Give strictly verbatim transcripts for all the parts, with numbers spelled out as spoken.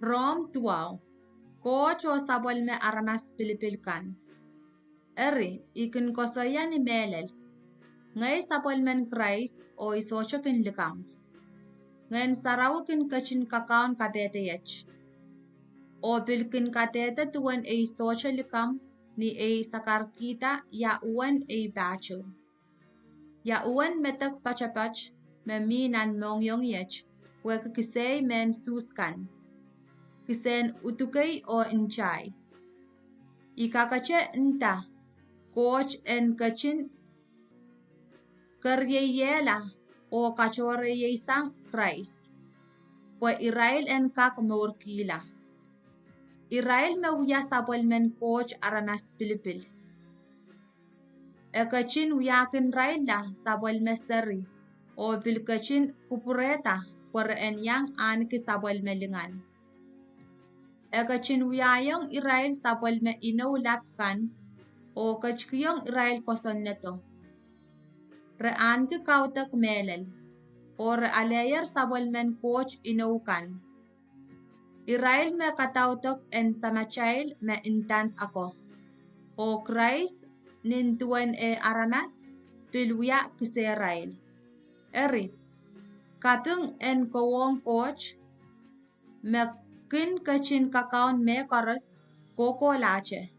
Rom duwau. Koht oh sapwellime aramas pilipil kan. Eri, I kin koasoia ni mehlel, ngehi sapwellimen Krais oh I sohte kin likamw. Ngehn Sarawi kin ketin kakaun kapehdeiet, oh pil kin kadehde duwen ei sohte likamw ni ei sakarkihda ia uwen ei pahtou, ia uwen medek poatopoat me mi nan mohngiongiet pwehki kisei mehn Suhs kan, kisehn udukei oh ntahi. I kakete nda Koht en ketin kerieiehla oh katohreiesang Krais, pwe irail en kak mourkihla. Irail me wia sapwellimen Koht aramas pilipil. E ketin wiahkinirailla sapwellime seri, oh pil ketin kupwurehda pwe re en iang ahneki sapwellime lingan. E ketin wiahiong irail sapwellime inou lap kan, oh ketikihong irail kosonnedo. Re ahneki kaudok mehlel, oh re aleier sapwellimen Koht inou kan. Irail me kadaudok en samatail me ndand ako, oh Krais nin duwen eh aramas pil wia kisehrail. Eri, kaping en kowohng Koht me kin ketin kakaun mehkoaros kohkohlahte.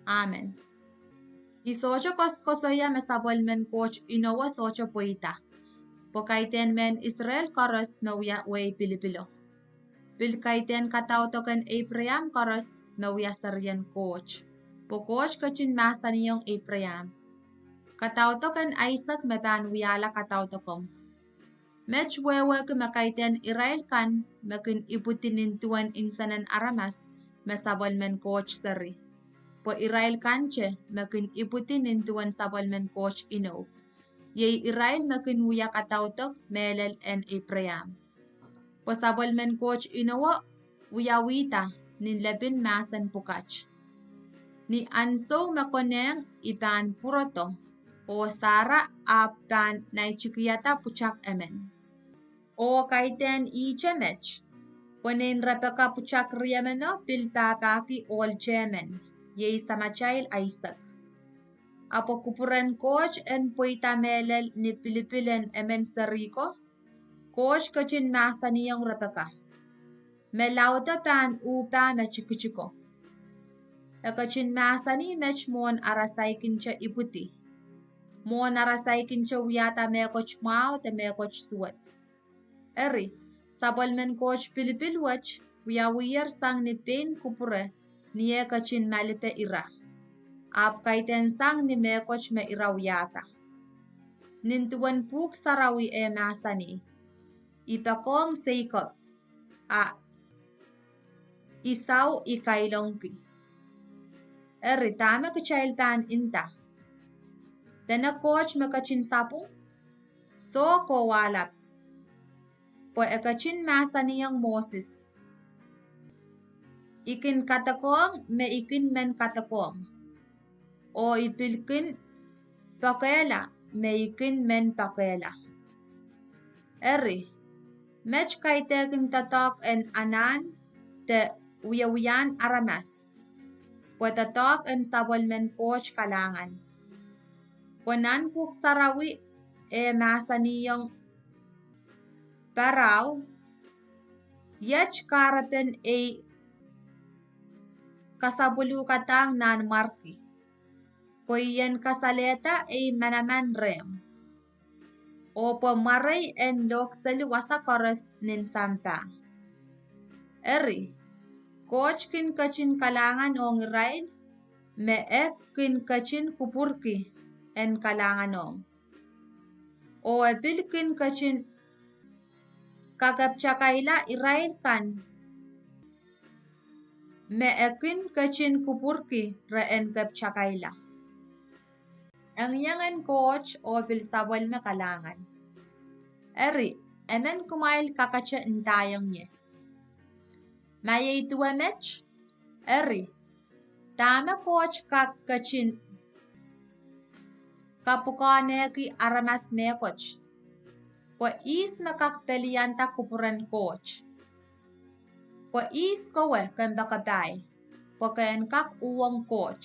Amen. I sohte koasoakoasoia me sapwellimen Koht inowo sohte pweida, pwe kaidehn mehn Israel koaros me wia wehi pilipilo. Pil kaidehn kadaudok en Eipraam koaros me wia serien Koht, pwe Koht ketin mahsanihong Eipraam, kadaudok en Aisek me pahn wiahla kadaudokomw. Met wehwehki me kaidehn irail kan me kin ipwidi nin duwen nsenen aramas me sapwellimen Koht seri, pwe irail kante me kin ipwidi nin duwen sapwellimen Koht inou, iei irail me kin wia kadaudok mehlel en Eipraam. Pwe sapwellimen Koht inowo wiawihda nin lepin mahsen pwukat. Ni ansou me konehng I pahn pwurodo, oh Sara ahpw pahn naitikihada pwutak emen. Oh kaidehn ihte met, pwe nein Repeka pwutak riemeno pil pahpahki ohl tehmen, iei samatail Aisek. Ahpw pwe kupwuren Koht en pweida mehlel ni pilipil en emen seri ko, Koht ketin mahsanihong Repeka, me laudo pahn uhpah me tikitiko. E ketin mahsanih met mwohn ara saikinte ipwidi, mwohn ara saikinte wiahda mehkot mwahu de mehkot suwed. Eri, sapwellimen Koht pilipil wet wiawiher sang ni pein kupwure ni eh ketin malipe ira, ahpw kaidehn sang ni mehkot me ira wiahda. Nin duwen Pwuhk Sarawi eh mahsanih, I poakohng Seikop, a Isau I kailongki. Eri, dahme kitail pahn nda? Dene Koht me ketin sapwung? Soh, kowahlap. Pwe e ketin mahsanihong Moses, I kin kadekohng me I kin men kadekohng, oh I pil kin poakehla me I kin men poakehla. Eri, met kaidehkin doadoahk en anahn de wiewiahn aramas, pwe doadoahk en sapwellimen Koht kalahngan. Pwe nan Pwuhk Sarawi e mahsanihong Parao, iet kahrepen ei kasapwuluhkadahng nan mwarki, pwe I en kasalehda ei manaman rehmw, oh pwe mwarei en lohkseli wasa koaros nin sampah. Eri, Koht kin ketin kalahngan ong irail me e kin ketin kupwurki en kalahngan ong, oh e pil kin ketin kakeptakaila irail kan me e kin ketin kupwurki re en keptakaila. Engiengen Koht oh pil sapwellime kalahngan. Eri, emen kumwail kakete ndaiong ie, ma iei duwe met, eri, dahme Koht kak ketin kapwukoahnehki aramas mehkot? Pwe ihs me kak pelianda kupwuren Koht? Pwe ihs kowe kempoakepahi, pwe ke en kak uhwong Koht?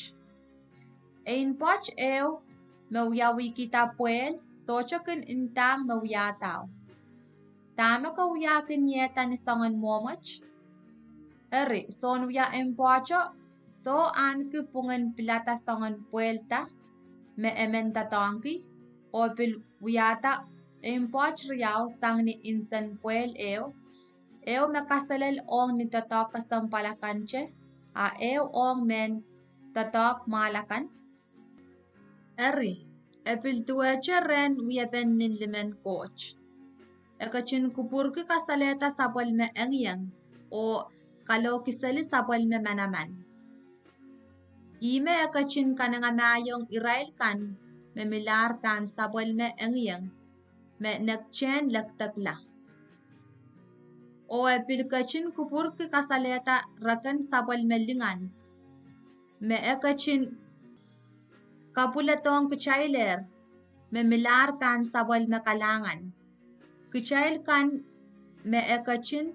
Ein pwoat ehu me wiawihkihda pwehl sohte kin ndahng me wiahdao: Dahme ke wiahkiniehda ni soangen mwohmwet? Eri, sounwia ein pwoato soh ahneki pwungen pilada soangen pwehl da me emen doadoahngki, oh pil wiahda ein pwoat riau sang ni nsen pwehl ehu, ehu me kaselel ong ni doadoahk kesempwal akante, a ehu ong mehn doadoahk mwahl akan? Eri, e pil duwehte rehn wiepen nin limen Koht. E ketin kupwurki kasalehda sapwellime engieng, oh kalohkiseli sapwellime manaman. Ihme e ketin kanengamahiong irail kan me milahr pahn sapwellime engieng me nektehn lekdekla. Oh e pil ketin kupwurki kasalehda reken sapwellime lingan, me e ketin kapwuledohng kitailehr me milahr pahn sapwellime kalahngan. Kitail kan me e ketin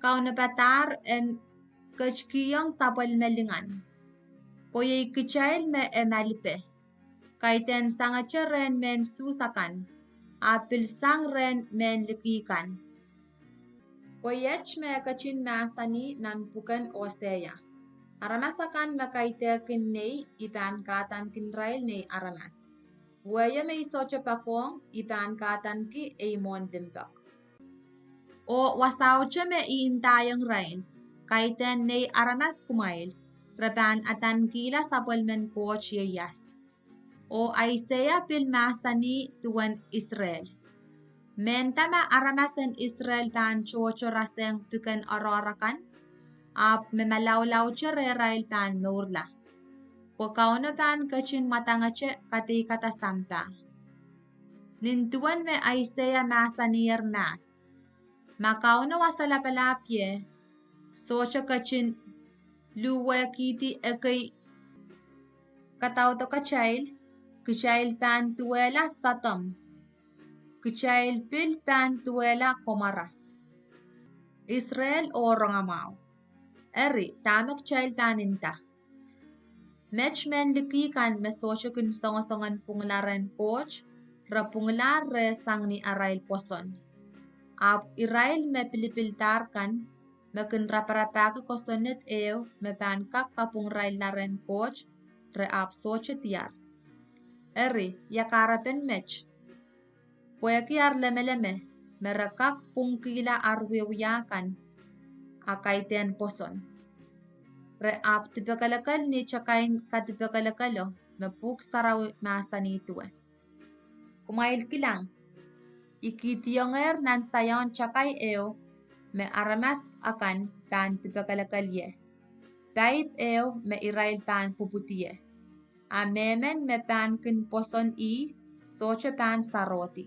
kaunopadahr en ketikihong sapwellime lingan, pwe iei kitail me e malipe, kaidehn sangete rehn mehn Suhs akan, ahpw pil sang rehn mehn liki kan. Pwe iet me e ketin mahsanih nan pwuken Oseia: Aramas akan me kaidehkin nei, I pahn kahdankin irail nei aramas. Wehio me I sohte poakohng, I pahn kahdanki ei mwohn limpoak. Oh wasaohte me I ndaiong irail, kaidehn nei aramas kumwail, re pahn adankihla sapwellimen Koht ieias. Oh Aiseia pil mahsanih duwen Israel: Mehnda ma aramas en Israel pahn tohto rasehng piken oaroahr akan, ahpw me malaulaute rehrail pahn mourla, pwe Kauno pahn ketin mwadangete kadeikada sampah. Nin duwen me Aiseia mahsaniher mahs: Ma Kauno Wasa Lapalahpie sohte ketin luhwehkihdi ekei kadaudokatail, kitail pahn duwehla Sodom, kitail pil pahn duwehla Komora. Israel oh rongamwahu. Eri, dahme kitail pahn nda? Met mehn liki kan me sohte kin songosongen pwungla rehn Koht, re pwunglahr reh sang ni arail pwoson. Ahpw irail me pilipildahr kan, me kin raparapahki kosonned ehu me pahn kak kapwungirailla rehn Koht, re ahpw sohte diar. Eri, ia kahrepen met? Pwehki ar lemeleme me re kak pwungkihla ar wiewia kan, a kaidehn pwoson, re ahpw dipekelekel ni takain kadipekelekelo me Pwuhk Sarawi mahsanih duwe: Kumwail kilang, I kihdiongehr nan Saion takai ehu me aramas akan pahn dipekelekel ie, paip ehu me irail pahn pwupwudi ie, a mehmen me pahn kin pwoson ih sohte pahn sarohdi.